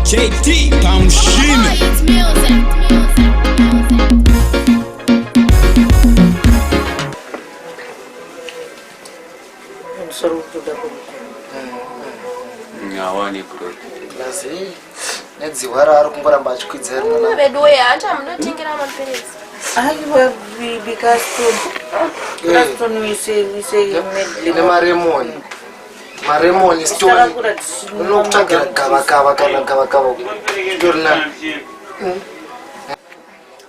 JT Pamushini. It's music. Musoro kutoda kurukura. Awane bro. Lazi nedzihwa raari kungoramba achikwidza here mwana. Veduwe hata munotengera mapiritsi. Aiwa bibi Caston. Caston wise wise medley. Nemaremoni. Maremoni stone. Unokutsvagira gavakava kana gavakava. Chitori nani.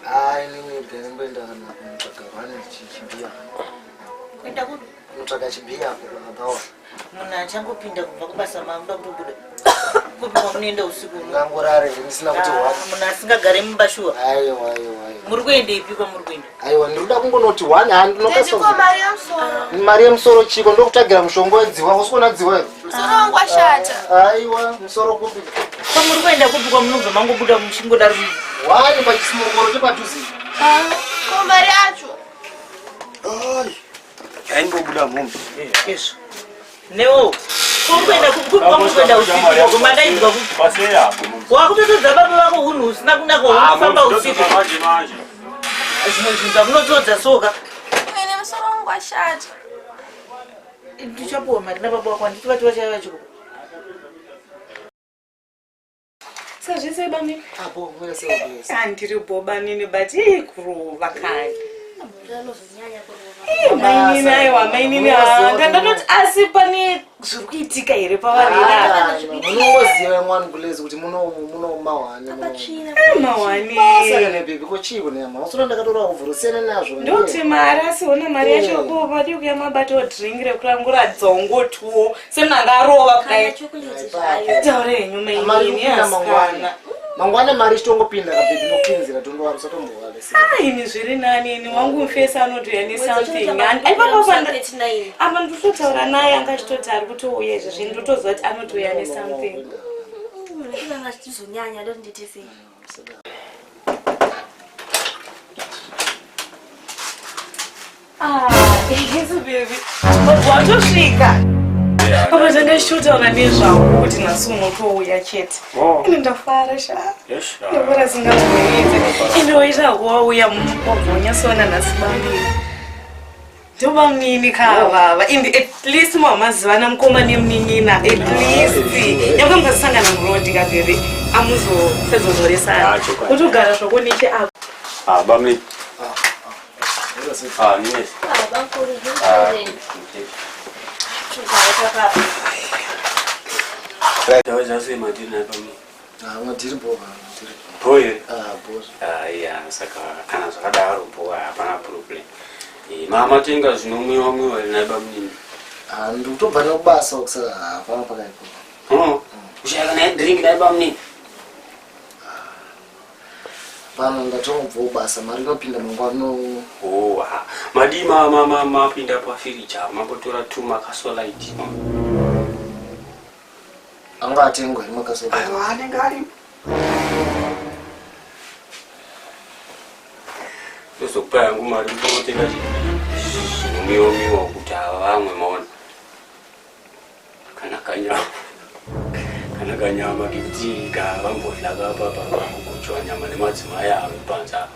Hayi nini ndimboenda kana kunotsvaga vane chibhiya. Kuenda kupi? Kunotsvaga chibhiya apo pakabawa. Munhu achangopinda kubva kubasa mamuda kutobuda. Kupi kwamunoenda usiku uno? Ngangorare ndisina kuti Ah, one. Munhu asingagare mumba shuwa. Aiwa aiwa aiwa. Muri kuenda ipi kwamuri kuenda? Aiwa ndinoda kungonoti one hand Ndiko ndinokasa mari yemusoro. mari yemusoro chiko ndokutsvagira mushonga wedziwa usikuona dziwa here? Musoro wangu washata. Aiwa musoro kupi? Kwamuri kuenda kupi kwamunobva mangobuda muchingodaro? Wani pachisimokoro chepadhuze. Ko mari yacho. Yaimbobuda mumbi. Izvo. Newo. Kwamuri kuenda kupi kupi kwamuri kuenda usiku? Koko mandaidzwa kupi? Pasei apo mumbi. Wakutotodza baba vako hunhu husina kunaka hwekufamba usiku. Manje manje. Zvimwe zvinhu zvamunotodza soka. Ine musoro wangu washata. Ndichapuwa mari nababa wako handiti vati vachaiva vachikupa. Sazvese bamini. Apo mwene sei Handiri bo bamini but ii kurova kani. Anozonyanya kurova. Ii, Mainini aiwa mainini Munoziva kuti ndandanoti asi pane zviri kuitika here pavari ava. Munongoziva mwana kulezi kuti muno muno mahwani. Apatsvina. Mawani. Saka nebhebhi ko chii kune nyama? Usona ndakatora uvhuro siyana nazvo. Ndoti mari asiona mari yacho ko padi kuya mabato drink rekurangura dzongotuwo semunhu angarova Kana kudai. chocolate zvayo. Taura henyu Mari mainini inopinda mangwana. asikana. Mangwana mari ichitongopinda kabhebhi nokupinzira tondowa usatombowa lesi. Ini zviri nani ini wangu mufesi anotouya nesomething. Mwedzi Ipapo panda 39. apa nditotaura naye anga achitoti ari kutouya izvezvi ndotoziva kuti anotouya nesomething. Ndinanga achizonyanya ndoti ndiite sei? Ah, yes baby. Watosvika. Papa tanga tichitotaura nezvako kuti nhasi unotouya chete. Oh. Ini ndafara sha. Yes. Ndafara singazoedze. Ende waita wauya wabvonyasona nhasi bambini. Ndobamnini kavava. Ende at least mamazivana mukoma nemunin'ina. At least. Nyangwe mukasangana muroad ka baby. Amuzosezozoresana. Ah, chokwadi. Kutogara zvako neche apo. Ah, bamni. Ah, nines. Ah, bamkuru Ah. zvinhu. Taweza sei madiri naye bamni. Ah, madhiri bho, madhiri. Bho here. Ah, bho. Ah, iya saka kana zvakadaro bho hapana problem. Eh, mama tenga zvinomwiwa mwiwa here naye bamnini. Ah, ndikutobva nekubasa kusaka hapana pakaipo. Oh. Kushaya kana drink naye bamnini. Pano ndatongobva kubasa mari inopinda mangwana. Oh, ah. Madii ma ma mapinda pafiriji apo mambotora two makasolite. Anga atengwa here makasoka. Aiwa anenge aripo. Ndozokupa yangu mari kutotenga zvinomwiwa mwiwa kuti ava vamwe maona. Kana kanyama. Kana kanyama kekuti kavambodla kapapa kugochwa nyama nemadzimai avo panze apa.